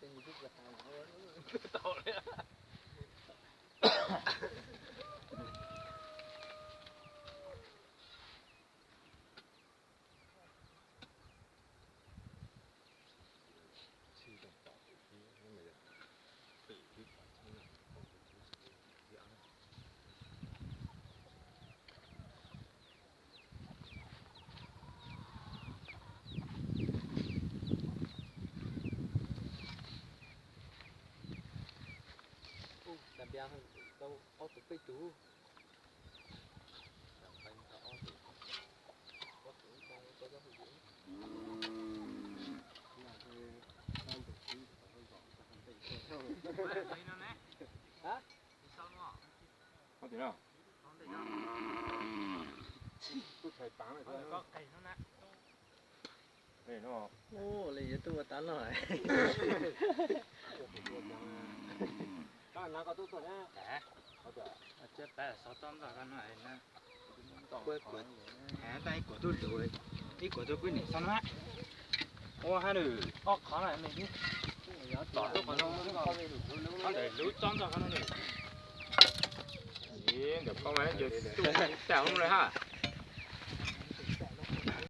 Ub, tas npias tau ob tug peb tug. Ub, li yuav tuaj ua tab no. Ib kuam tuaj lug, ib kuam tuaj pwb niam xab na. Ua hab nws ob qhov na, tom tuaj qhov no, qhov ntawm lub tsob ntxog qhov no nws. Ntawm pab mas ces tuaj tag hauv no lawm hab.